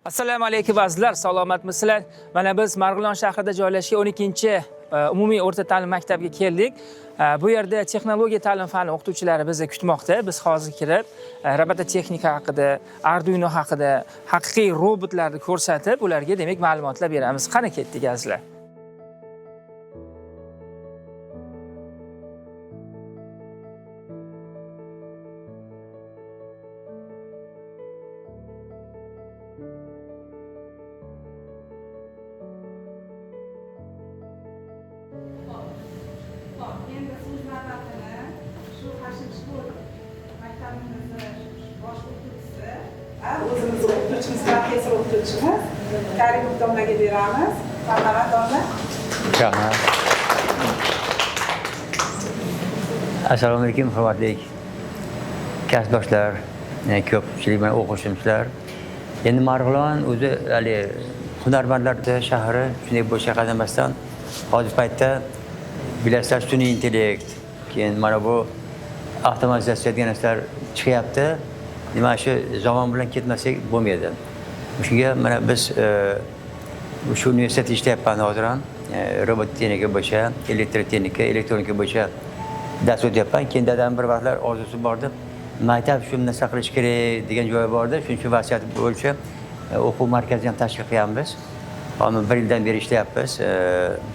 Assalomu alaykum azizlar, salomatmisizlar? Mana biz Marg'ilon shahrida joylashgan 12 umumiy o'rta ta'lim maktabiga keldik. Bu yerda texnologiya ta'lim fani o'qituvchilari bizni kutmoqda. Biz hozir kirib, robototexnika haqida, Arduino haqida, haqiqiy robotlarni ko'rsatib, ularga demak ma'lumotlar beramiz. Qani ketdik azizlar. Hop, endi so'z navbatini shu Hashim maktabimizni bosh o'qituvchisi, o'zimizni o'qituvchimiz, professor o'qituvchimiz Karimov domlaga beramiz. Marhamat, domla. Rahmat. Assalomu alaykum, hurmatli kasbdoshlar, ko'pchilik mana o'quvchimizlar. Endi Marg'ilon o'zi hali hunarmandlar shahri, shunday bo'lsa qaramasdan hozir paytda bilasizlar sun'iy intellekt, keyin mana bu avtomatizatsiya degan narsalar chiqyapti. Nima shu zamon bilan ketmasak bo'lmaydi. Shunga mana biz shu universitetda ishlayapman hozir ham. Robot texnika bo'yicha, elektrotexnika, elektronika bo'yicha dars o'tyapman. Keyin dadam bir vaqtlar orzusi bordi. Maktab shu narsa qilish kerak degan joyi bordi. Shuning uchun vasiyat bo'yicha o'quv markazi ham tashkil qilganmiz. Hozir bir yildan beri ishlayapmiz.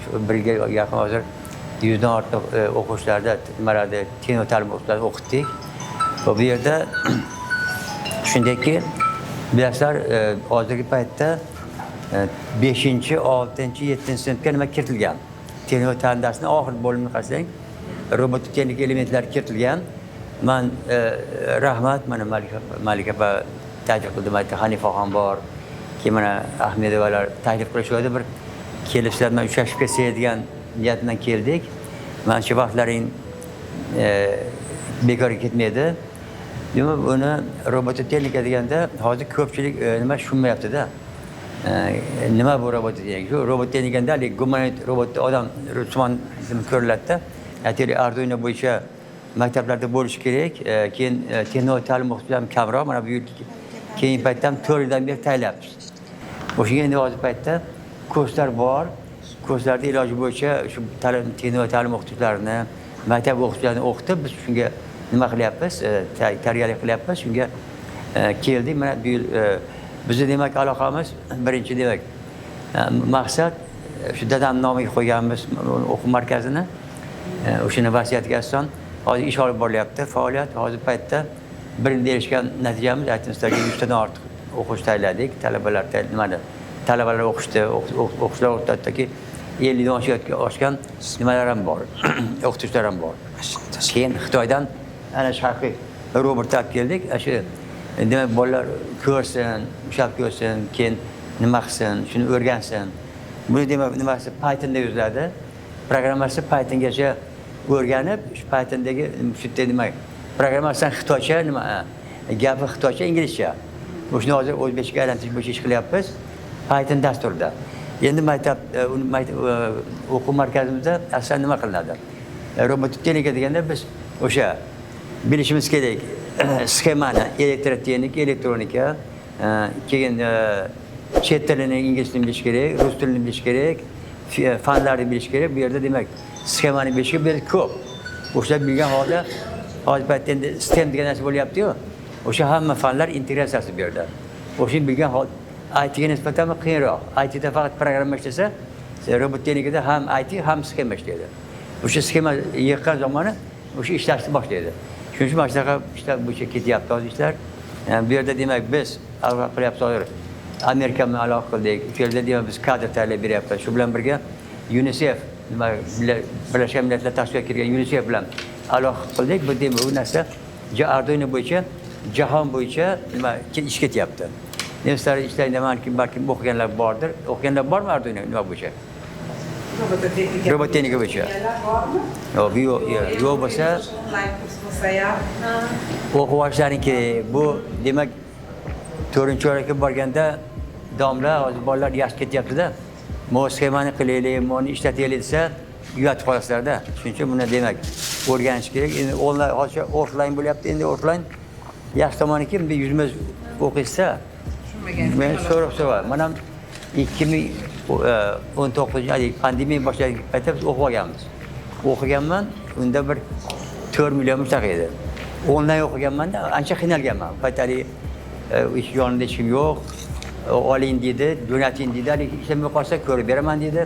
Shu bir yilga yaqin hozir 100 dan ortiq o'quvchilarda nimalarda texnik ta'lim o'qituvchilarni o'qitdik. Va bu yerda shundayki, bilasizlar, hozirgi paytda 5, 6, 7 sinfga nima kiritilgan? Texnik ta'lim darsini oxirgi bo'limini qarasang, robototexnika elementlari kiritilgan. Man rahmat, mana Malika opa taklif qildi, aytdi, Hanifaxon bor, keyin mana Ahmedovalar taklif qilishdi, bir kelib sizlar bilan uchrashib ketsak degan niyat bilan keldik. Mana shu vaqtlaring bekorga ketmaydi. Demak, buni robototexnika deganda hozir ko'pchilik nima tushunmayapti-da. Nima bu robototexnika? Shu robototexnikada haligi gumanoid robot odam simon ko'riladida. Aytaylik, Arduino bo'yicha maktablarda bo'lishi kerak. Keyin texnologiya ta'lim o'qituvchilari ham kamroq. Mana bu yil keyingi paytda ham 4 yildan beri tayinlayapmiz. O'shanga endi hozir paytda kurslar bor. Kurslarda iloji bo'yicha shu ta'lim, texnologiya ta'lim o'qituvchilarini, maktab o'qituvchilarini o'qitib, biz shunga nima qilyapmiz, tayyorgarlik qilyapmiz. Shunga keldik. Mana bu yil bizni demak aloqamiz birinchi demak maqsad shu dadam nomiga qo'yganmiz o'quv markazini. O'shani vasiyatiga asosan hozir ish olib borilyapti, faoliyat. Hozir paytda bir yilda erishgan natijamiz, aytdim sizlarga, 100 tadan ortiq o'quvchi tayinladik. Talabalar nimani? Talabalar o'qishdi, o'quvchilar o'rtasidagi 50 dan oshgan nimalar ham bor, o'qituvchilar ham bor. Keyin Xitoydan ana sharqiy robot olib keldik. Ana shu demak bolalar ko'rsin, ushlab ko'rsin, keyin nima qilsin, shuni o'rgansin. Buni demak nimasi Pythonda yoziladi. Programmasi Pythongacha o'rganib, shu Pythondagi shu yerda nima programmasidan xitoycha nima, gapi xitoycha, inglizcha. O'shani hozir o'zbekchaga aylantirish bo'yicha ish qilyapmiz. Python dasturida. Endi maktab, o'quv markazimizda asosan nima qilinadi? Robototexnika deganda biz o'sha bilishimiz kerak sxemani, elektrotexnika, elektronika, keyin chet tilini, ingliz tilini bilish kerak, rus tilini bilish kerak, fanlarni bilish kerak. Bu yerda demak sxemani bilish kerak, bu yerda ko'p. O'sha bilgan holda hozir paytda endi STEM degan narsa bo'lyapti-yu. O'sha hamma fanlar integratsiyasi bu yerda. O'shani bilgan hol ITga nisbatan qiyinroq. ITda faqat programma ishlasa, robototexnikada ham IT ham sxema ishlaydi. O'sha sxema yiqqan zamoni o'sha ishlashni boshlaydi. Shuning uchun mana shunaqa ishlar bo'yicha ketyapti hozir ishlar. Bu yerda demak biz aloqa qilyapmiz hozir. Amerika bilan aloqa qildik. Shu yerda demak biz kadr tayyorlab beryapmiz. Shu bilan birga UNICEF, nima Birlashgan Millatlar Tashkiloti kirgan UNICEF bilan aloqa qildik. Bu demak bu narsa Arduino bo'yicha jahon bo'yicha nima ish ketyapti. Nemislar ishlarida balkim o'qiganlar bordir. O'qiganlar bormi Arduino nima bo'yicha? Robototexnika. Robototexnika bo'yicha. Bormi? Yo'q, yo'q, yo'q bo'lsa onlayn kurs bo'lsa ham o'qib olishlaring kerak. Bu demak 4-chorakka borganda domla hozir bolalar yaxshi ketyapti-da. Mo sxemani qilaylik, moni ishlataylik desa uyatib qolasizlarda. Shuning uchun buni demak o'rganish kerak. Endi onlayn hozir offline bo'lyapti. Endi offline yaxshi tomoniki, bunday yuzma-yuz o'qiysa, Men so'rab so'rab, mana 2019 pandemiya boshlangan paytda biz o'qib olganmiz. O'qiganman, unda bir 4 million shunaqa edi. Onlayn o'qiganman-da, ancha qiynalganman. Paytali ish yonida hech kim yo'q. Oling dedi, jo'nating dedi, haligi ishlamay qolsa ko'rib beraman dedi.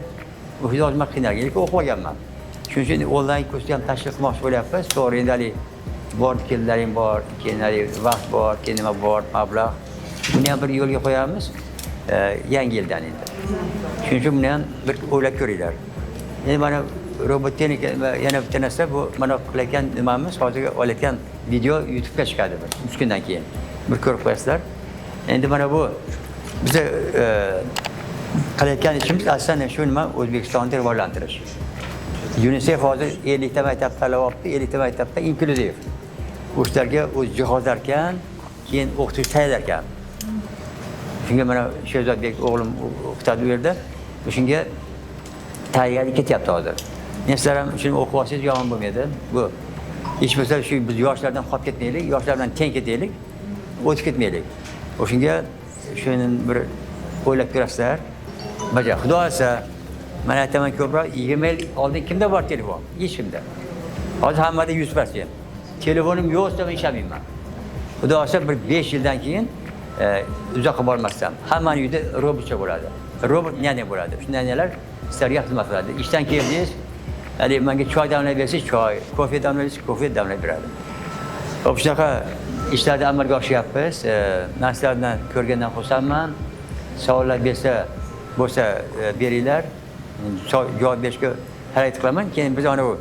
O'sha ozma qiynalgan, lekin o'qib olganman. Shuning uchun onlayn kursni ham tashkil qilmoqchi bo'lyapmiz. To'g'ri, endi haligi bor kelinlaring bor, keyin haligi vaqt bor, keyin nima bor, mablag'. Buni ham bir yo'lga qo'yamiz, yangi yildan endi. Shuning uchun buni ham bir o'ylab ko'ringlar. Endi mana robot texnika yana bitta narsa, bu mana qilayotgan nimamiz, hozirgi olayotgan video YouTube'ga chiqadi bir 3 kundan keyin. Bir ko'rib qo'yasizlar. Endi mana bu biza qilayotgan ishimiz asosan shu nima, O'zbekistonni rivojlantirish. UNICEF hozir 50 ta maktab tanlab olibdi, 50 ta maktabda inklyuziv. O'shalarga o'z jihozlar ekan, keyin o'qituvchi tayyorlar ekan. Shunga mana Sherzodbek o'g'lim o'qitadi u yerda. Shunga tayyorgarlik ketyapti hozir. Men sizlar ham shuni o'qib olsangiz yomon bo'lmaydi. Bu hech bo'lmasa shu biz yoshlardan qolib ketmaylik, yoshlar bilan teng ketaylik, o'tib ketmaylik. O'shunga shuni bir o'ylab ko'rasizlar. Bajar, Xudo xohlasa, mana aytaman ko'proq 20 yil oldin kimda bor telefon? Hech kimda. Hozir hammada 100%. Telefonim yo'qsa men ishlamayman. Xudo xohlasa bir 5 yildan keyin uzoqqa bormasdan hammani uyida robotcha bo'ladi. Robot nyanya bo'ladi. Shu nyanyalar sizlarga xizmat qiladi. Ishdan keldingiz, hali menga choy damlab bersangiz choy, kofe damlab bersangiz kofe damlab beradi. Hop, shunaqa ishlarni amalga oshiryapmiz. Men sizlar bilan ko'rgandan xursandman. Savollar bersa bo'lsa beringlar. Javob berishga harakat qilaman. Keyin biz ana bu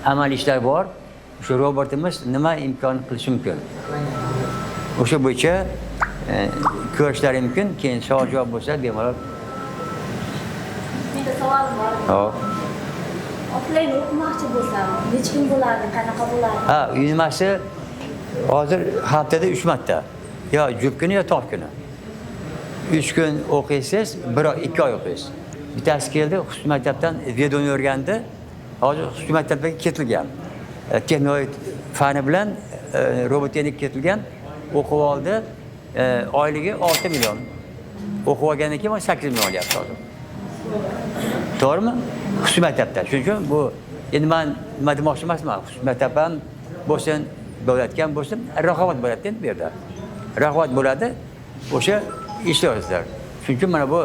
amaliy ishlar bor. Shu robotimiz nima imkon qilishi mumkin? O'sha bo'yicha ko'rishlari mumkin. Keyin savol javob bo'lsa bemalol. Menda savolim bor. Hop. Offline o'qimoqchi bo'lsam, necha kun bo'ladi, qanaqa bo'ladi? Ha, nimasi hozir haftada 3 marta. Yo juft kuni yo tof kuni. 3 kun o'qiysiz, bir oy, 2 oy o'qiysiz. Bittasi keldi, xususiy maktabdan vedoni o'rgandi. Hozir xususiy maktabga ketilgan. Texnologiya fani bilan robot texnika ketilgan. O'qib oldi. Oyligi 6 million. O'qib olgandan keyin 8 million olyapti hozir. To'g'rimi? Xususiy maktabda. Shuning uchun bu endi men nima demoqchi emasman. Xususiy maktab ham bo'lsin, davlatga ham bo'lsin, raqobat bo'ladi endi bu yerda. Raqobat bo'ladi. O'sha ishlayapsizlar. Shuning uchun mana bu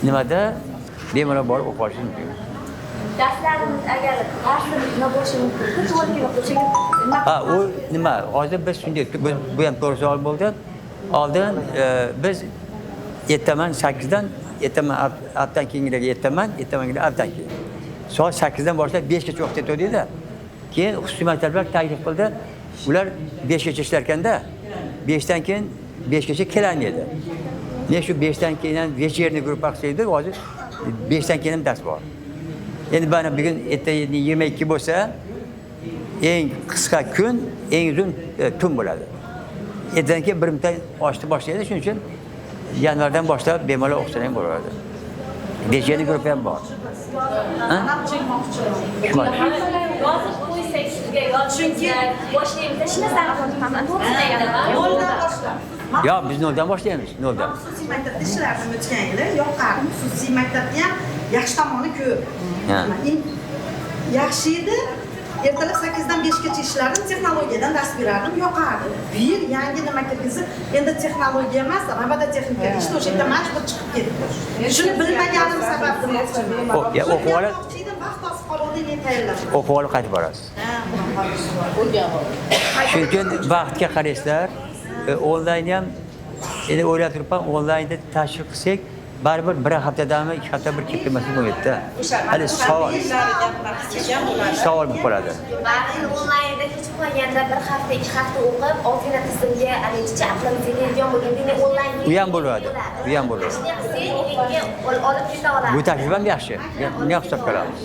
nimada bemalol borib o'qib olishingiz mumkin. Darslarimiz agar darsimiz nima bo'lishi mumkin? To'g'ri kelib, nima? Ha, u nima? Hozir biz shunday, bu ham to'g'ri savol bo'ldi. Oldin biz ertaman 8dan, ertaman apdan keyingilarga ertaman, ertamangilar apdan keyin. Soat 8dan boshlab 5 gacha o'qitadi-da. Keyin xususiy maktablar taklif qildi. Ular 5 gacha ishlarkanda, 5 dan keyin 5 gacha kelolmaydi. Ne shu 5 dan keyin ham вечерний gruppa qilsaydi, hozir 5 dan keyin ham dars bor. Endi mana bugun erta 22 bo'lsa, eng qisqa kun, eng uzun tun bo'ladi. Ertadan keyin bir minutdan oshni boshlaydi, shuning uchun yanvardan boshlab bemalol o'qisalar ham bo'ladi. Вечерний gruppa ham bor. Ha? Yozib qo'ysak sizga yozib, boshlaymiz. Shu narsani Noldan boshlab. Yo, biz noldan boshlaymiz, noldan. Xususiy maktabda ishlardim o'tgan yili, yoqardim. Xususiy maktabda ham yaxshi tomoni ko'p. Yaxshi edi. Ertalab 8 dan 5 gacha ishlardim, texnologiyadan dars berardim, yoqardi. Bu yil yangi nima kirgizib, endi texnologiya emas, robototexnika. Ishda o'sha yerda majbur chiqib ketdi. Shuni bilmaganim sabab demoqchiman. O'q, ya, o'qib olib, vaqt oz qoluvdi, men tayyorlab. O'qib olib qaytib borasiz. Shuning uchun vaqtga qaraysizlar. Onlayn ham endi o'ylab turibman, onlaynda tashkil qilsak, baribir bir haftadami, 2 hafta bir kelib kelmasak bo'lmaydi-da. Hali savol bo'lib qoladi. Ba'zan onlaynda hech bo'lmaganda bir hafta, 2 hafta o'qib, ozgina tizimga, haligacha aqlimizga kelgan bo'lganda onlayn U ham bo'ladi. U ham bo'ladi. Olib keta olamiz. Bu taklif ham yaxshi. Buni ham hisobga olamiz.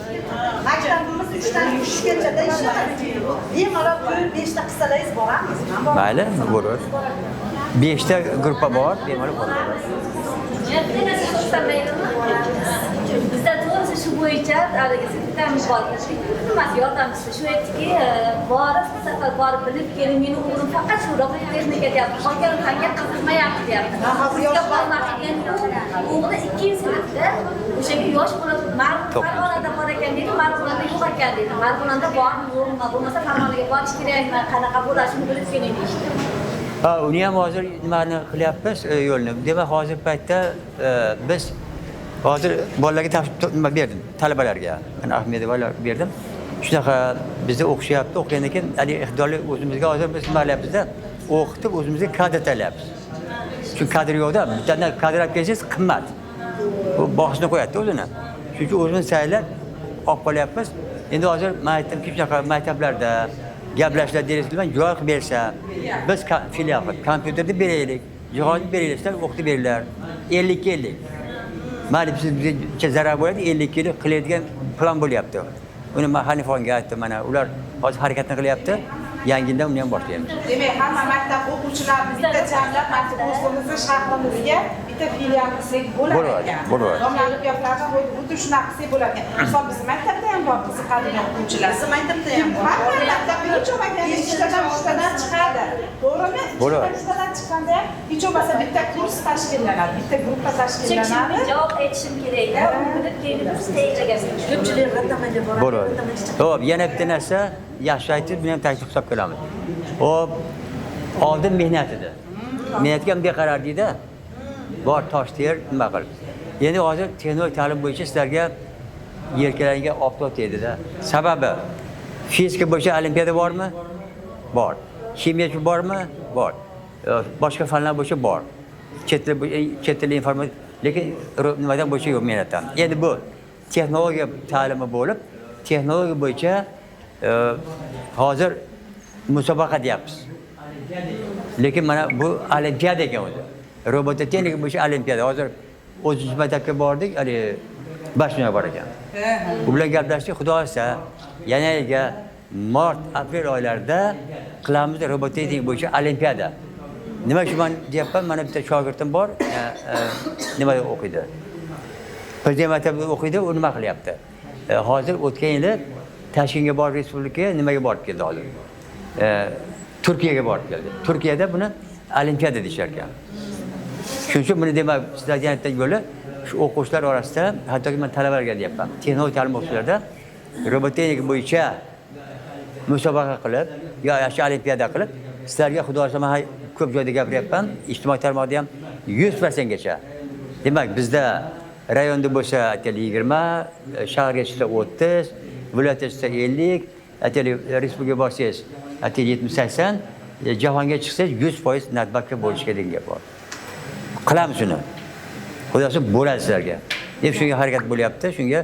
Maktabimiz 3 dan 3 gachada ishlaydi. Bemalol 4-5 ta qilsangiz boramiz. Mayli, bo'ladi. 5 ta gruppa bor, bemalol bo'ladi. Bizda to'g'ri O'sha shu bo'yicha haligi sinfdamiz bor, nimasi yordamchisi shu aytdiki, borib bir safar borib bilib keling, meni o'g'lim faqat shu robototexnika deyapti, qolgan fanga qiziqmayapti deyapti. Sizga bormoqchi. Endi u o'g'li 2-sinfda, o'shaga yosh bola Farg'onada bor ekan deydi, Marg'ilonda yo'q ekan deydi. Marg'ilonda bormi yo'qmi, bo'lmasa Farg'onaga borish kerakmi, qanaqa bo'ladi, shuni bilib keling deyishdi. Ha, uni ham hozir nimani qilyapmiz, yo'lni. Demak, hozirgi paytda biz hozir bolalarga nima berdim, talabalarga. Mana Ahmedovalar berdim. Shunaqa bizda o'qishyapti, o'qigandan keyin haligi iqtidorli o'zimizga hozir biz nima qilyapmizda, o'qitib o'zimizga kadr tayyorlayapmiz. Chunki kadr yo'qda, bittadan kadr olib kelsangiz qimmat. U boshini qo'yadi o'zini. Shuning uchun o'zimiz tayyorlab olib qolyapmiz. Endi hozir men aytdimki, shunaqa maktablarda gaplashishlar direktor bilan joy qilib bersa, biz filial qilib kompyuterni beraylik, jihozni beraylik, sizlar o'qitib beringlar. 50-50. Mayli, bizga zarar bo'ladi, 50-50 qiladigan plan bo'lyapti. Uni men Hanifonga aytdim, mana ular hozir harakatni qilyapti. Yangidan uni ham boshlaymiz. Demak, hamma maktab o'quvchilarini bitta jamlab, maktab o'zimizni shahrimizga bitta filial qilsak bo'lar ekan. Bo'ladi. Domlani gaplardan xuddi shunaqa qilsak bo'lar ekan. Misol bizni maktabda ham bor qiziqadigan o'quvchilar. Bizni maktabda ham bor. Hamma maktabda hech bo'lmaganda ikkitadan uchtadan chiqadi. To'g'rimi? Bo'ladi. Ikkitadan chiqqanda ham hech bo'lmasa bitta kurs tashkillanadi, bitta gruppa tashkillanadi. Javob aytishim kerak-da, uni bilib keyin biz tayyorlaganmiz. Ko'pchilik g'addamaga boradi. Bo'ladi. Xo'p, yana bitta narsa yaxshi aytib, buni ham taklif hisobga olamiz. Xo'p, oldin mehnat edi. Mehnatga ham beqarardikda. Bor tosh ter, nima qil. Endi hozir texnologik ta'lim bo'yicha sizlarga yelkalaringga oftob tegdida. Sababi fizika bo'yicha olimpiada bormi? Bor. Ximiya bo'yicha bormi? Bor. Boshqa fanlar bo'yicha bor. Chet tili informatika, lekin nimadan bo'yicha yo'q mehnatdan. Endi bu texnologiya ta'limi bo'lib, texnologiya bo'yicha hozir musobaqa deyapmiz. Lekin mana bu olimpiada ekan o'zi. Robototexnika bo'yicha olimpiada. Hozir o'zimiz maktabga bordik, hali Bashmiya bor ekan. U bilan gaplashdik, xudo xohlasa, yana yilga mart, aprel oylarida qilamiz robototexnika bo'yicha olimpiada. Nima shu men deyapman, mana bitta shogirdim bor, nimada o'qiydi? Prezident maktabida o'qiydi, u nima qilyapti? Hozir o'tgan yili Toshkentga borib respublikaga nimaga borib keldi hozir? Turkiyaga borib keldi. Turkiyada buni olimpiada deyishar ekan. Shuning uchun buni demak, sizlarga yana bitta yo'li shu o'quvchilar orasida, hattoki men talabalarga deyapman, texnologik ta'lim o'quvchilarida robototexnika bo'yicha musobaqa qilib, yo yaxshi olimpiada qilib, sizlarga xudo xohlasa men ko'p joyda gapiryapman, ijtimoiy tarmoqda ham 100% gacha. Demak, bizda rayonda bo'lsa aytaylik 20, shaharga chiqsa 30, viloyatga chiqsa 50, aytaylik respublikaga borsangiz aytaylik 70-80, jahonga chiqsangiz 100% nadbakka bo'lishi degan gap bor. Qilamiz shuni. Xudo xohlasa bo'ladi sizlarga. Deb shunga harakat bo'lyapti. Shunga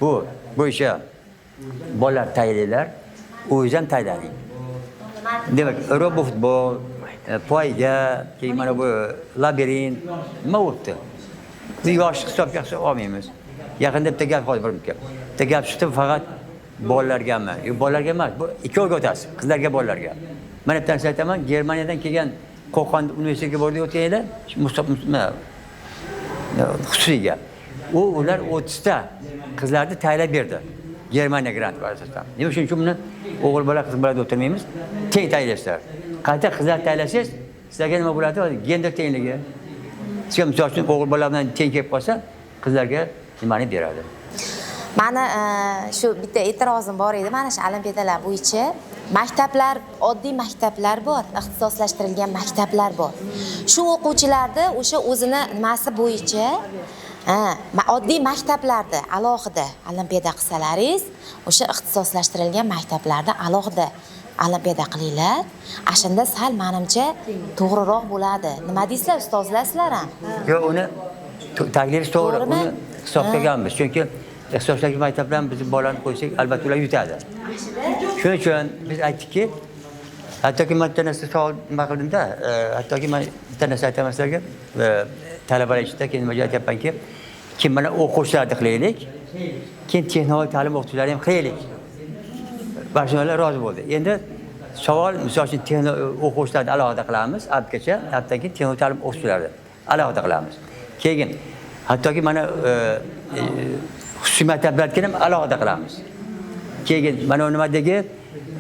bu bo'yicha bolalar tayyorlanglar, o'zingiz ham tayyorlaning. Demak, robot futbol, poyga, keyin mana bu labirint nima bo'libdi? Biz yosh hisobga olmaymiz. Yaqinda bitta gap hozir bir gap. Bitta gap chiqdi, faqat bolalargami? Yo'q, bolalarga emas, bu ikkoviga o'tasiz, qizlarga, bolalarga. Mana bitta narsa aytaman, Germaniyadan kelgan Qo'qon universitetiga bordik o'tgan yili, xususiy gap. Ular 30 ta qizlarni tayyorlab berdi. Germaniya grant asosan. Nima shuning uchun buni o'g'il bola, qiz bola deb o'tirmaymiz. Teng tayyorlaysizlar. Qayta qizlar tayyorlasangiz, sizlarga nima bo'ladi? Gender tengligi. Sizga misol uchun o'g'il bola bilan teng kelib qolsa, qizlarga nimani beradi? Mani shu bitta e'tirozim bor edi, mana shu olimpiadalar bo'yicha. Maktablar, oddiy maktablar bor, ixtisoslashtirilgan maktablar bor. Shu o'quvchilarni o'sha o'zini nimasi bo'yicha, oddiy maktablarda alohida olimpiada qilsalaringiz, o'sha ixtisoslashtirilgan maktablarda alohida olimpiada qilinglar. Ashunda sal menimcha to'g'riroq bo'ladi. Nima deysizlar ustozlar, sizlar ham? Yo'q, uni taklif to'g'ri, To'g'rimi? uni hisobga olganmiz. Chunki ixtisoslashgan maktablar bizni bolani qo'ysak, albatta ular yutadi. Shuning uchun biz aytdikki, hattoki men bitta narsa savol nima qildimda, hattoki men bitta narsa aytaman sizlarga, talabalar ichida keyin nima aytyapmanki, kim mana o'quvchilarni qilaylik, keyin texnologik ta'lim o'qituvchilarni ham qilaylik. Barchalar rozi bo'ldi. Endi savol, misol uchun o'quvchilarni alohida qilamiz, abgacha, abdan keyin texnologik ta'lim o'qituvchilarni alohida qilamiz. Keyin hattoki mana Xususiy maktablarnikini ham alohida qilamiz. Keyin mana nimadagi,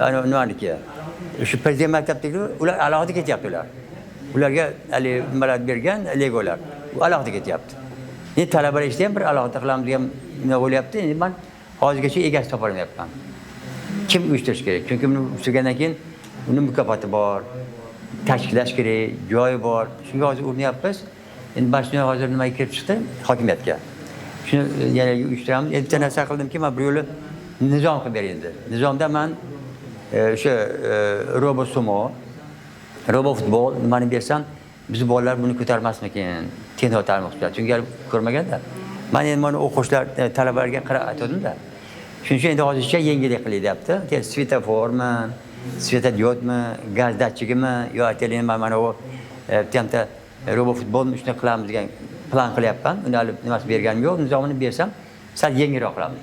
ana nimaniki, shu prezident maktabdagi ular alohida ketyapti ular. Ularga hali nimalar bergan Legolar. U alohida ketyapti. Endi talabalar ishda ham bir alohida qilamiz degan nima bo'lyapti. Endi men hozirgacha egasi topolmayapman. Kim uyushtirish kerak? Chunki buni uyushtirgandan keyin uni mukofoti bor, tashkillash kerak, joyi bor. Shunga hozir urinyapmiz. Endi mana shuni hozir nimaga kirib chiqdi? Hokimiyatga. Shuni yana uyushtiramiz. Endi bitta narsa qildimki, men bir yo'li nizom qilib beray endi. Nizomda men o'sha robot sumo, robot futbol nimani bersam, biz bolalar buni ko'tarmasmikin? Texnik ta'lim o'qituvchilar. Chunki hali ko'rmaganda. Men endi mana o'quvchilar, talabalarga qarab aytgandim-da. Shuning uchun endi hozircha yengillik qilay deyapti. Keyin svetoformi, svetodiodmi, gaz datchigimi, yo aytaylik mana u bitta robot futbolni shunday qilamiz degan plan qilyapman. Uni hali nimasi berganim yo'q, nizomini bersam sal yengilroq qilamiz.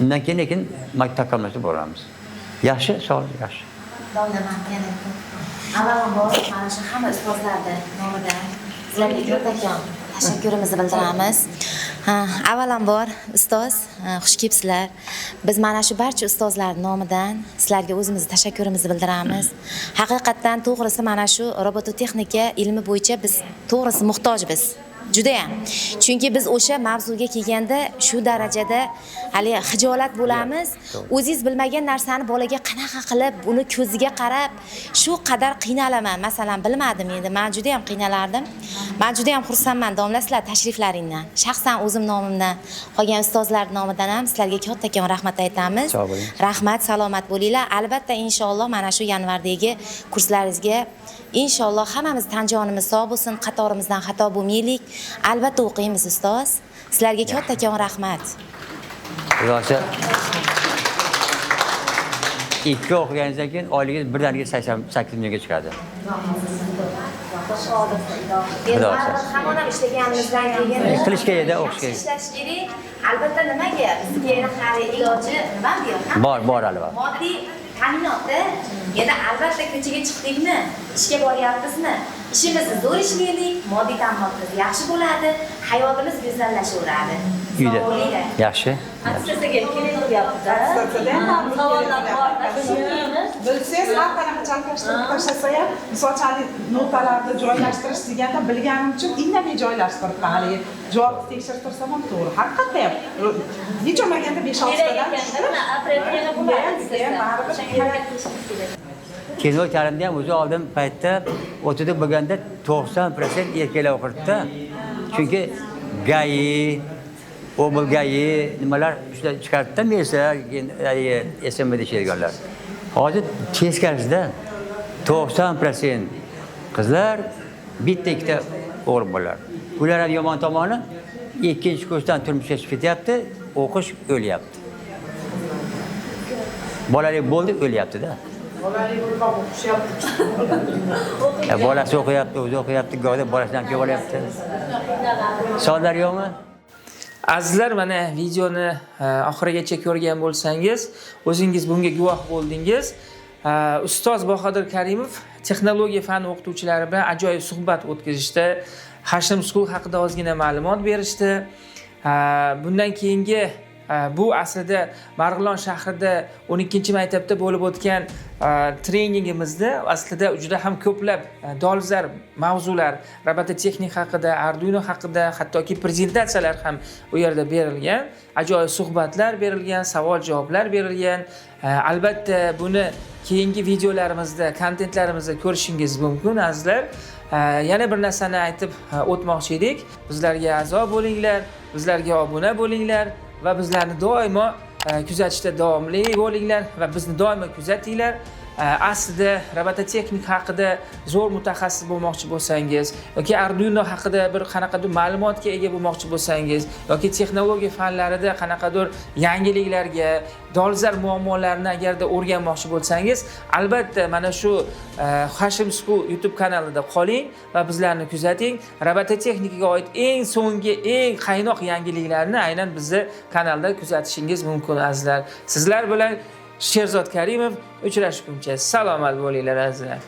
Undan keyin lekin maktab takomillashtirib boramiz. Yaxshi, savol yaxshi. Domlaman yana. Avvalambor mana shu hamma ustozlarni nomidan sizlarga kattakon tashakkurimizni bildiramiz. Ha, avvalambor ustoz, xush kelibsizlar. Biz mana shu barcha ustozlar nomidan sizlarga o'zimizni tashakkurimizni bildiramiz. Haqiqatdan to'g'risi mana shu robototexnika ilmi bo'yicha biz to'g'risi muhtojmiz. Judayam. Chunki biz o'sha mavzuga kelganda shu darajada hali xijolat bo'lamiz. O'zingiz bilmagan narsani bolaga qanaqa qilib, uni ko'ziga qarab shu qadar qiynalaman. Masalan, bilmadim endi, men juda ham qiynalardim. Men juda ham xursandman domla sizlar tashriflaringdan. Shaxsan o'zim nomimdan, qolgan ustozlar nomidan ham sizlarga kattakon rahmat aytamiz. Sog' bo'ling. Rahmat, salomat bo'linglar. Albatta inshaalloh mana shu yanvardagi kurslaringizga inshaalloh hammamiz tan jonimiz sog' bo'lsin, qatorimizdan xato bo'lmaylik. Albatta o'qiymiz ustoz. Sizlarga kattakon rahmat. Xudosa 2 o'qiganingizdan keyin oyligingiz birdaniga 88 millionga chiqadi. Endi hamon ham ishlaganimizdan keyin qilish kerak-da, o'qish kerak. Ishlash kerak. Albatta nimaga? Bizga yana hali iloji nima bu yoq? Bor, bor albatta. Moddiy ta'minotda endi albatta ko'chaga chiqdikmi, ishga boryapmizmi? Ishimizni zo'r ishlaylik, moddiy ta'minotimiz yaxshi bo'ladi, hayotimiz go'zallashaveradi. Uyda. Sog' bo'linglar. Yaxshi. Attestatsiyaga kerak bo'lyapti. Attestatsiyada ham Savollar bor. Tushunmaymiz. Bilsangiz, har qanaqa chalkashtirib tashlasa ham, misol uchun haligi notalarni joylashtirish deganda bilganim uchun indamay joylashtiribman. Haligi javobni tekshirib tursam ham to'g'ri. Haqiqatda ham hech bo'lmaganda 5-6 Kerak tadan ekanda, mana aprelda yana bo'ladi attestatsiya. Baribir O'shanga harakat qilishimiz kerak. Kino ta'limda ham o'zi oldin paytda o'tida bo'lganda 90% erkaklar o'qirdi-da. Chunki GAI, obl GAI nimalar shular chiqardi-da, mesa keyin haligi SMBda ishlaydiganlar. Hozir teskarisida 90% qizlar, bitta ikkita o'g'il bolalar. Ular ham yomon tomoni ikkinchi kursdan turmushga chiqib ketyapti, o'qish o'lyapti. Bolali bo'ldi, o'lyapti-da. Bolasi o'qiyapti, o'zi o'qiyapti, go'da bolasini ham kelib olyapti. Savollar yo'qmi? Azizlar, mana videoni oxirigacha ko'rgan bo'lsangiz, o'zingiz bunga guvoh bo'ldingiz. Ustoz Bahodir Karimov texnologiya fani o'qituvchilari bilan ajoyib suhbat o'tkazishdi. Hashim School haqida ozgina ma'lumot berishdi. Bundan keyingi bu aslida Marg'ilon shahrida 12-maktabda bo'lib o'tgan treningimizda aslida juda ham ko'plab dolzarb mavzular, robototexnika haqida, Arduino haqida, hattoki prezentatsiyalar ham u yerda berilgan, ajoyib suhbatlar berilgan, savol-javoblar berilgan. Albatta buni keyingi videolarimizda, kontentlarimizda ko'rishingiz mumkin azizlar. Yana bir narsani aytib o'tmoqchi edik. Bizlarga a'zo bo'linglar, bizlarga obuna bo'linglar va bizlarni doimo kuzatishda davomli bo'linglar va bizni doimo kuzatinglar. Aslida robototexnika haqida zo'r mutaxassis bo'lmoqchi bo'lsangiz yoki Arduino haqida bir qanaqadir ma'lumotga ega bo'lmoqchi bo'lsangiz yoki texnologiya fanlarida qanaqadir yangiliklarga, dolzarb muammolarni agarda o'rganmoqchi bo'lsangiz, albatta mana shu Hashim School YouTube kanalida qoling va bizlarni kuzating. Robototexnikaga oid eng so'nggi, eng qaynoq yangiliklarni aynan bizni kanalda kuzatishingiz mumkin azizlar. Sizlar bilan Sherzod Karimov, uchrashguncha salomat bo'linglar azizlar.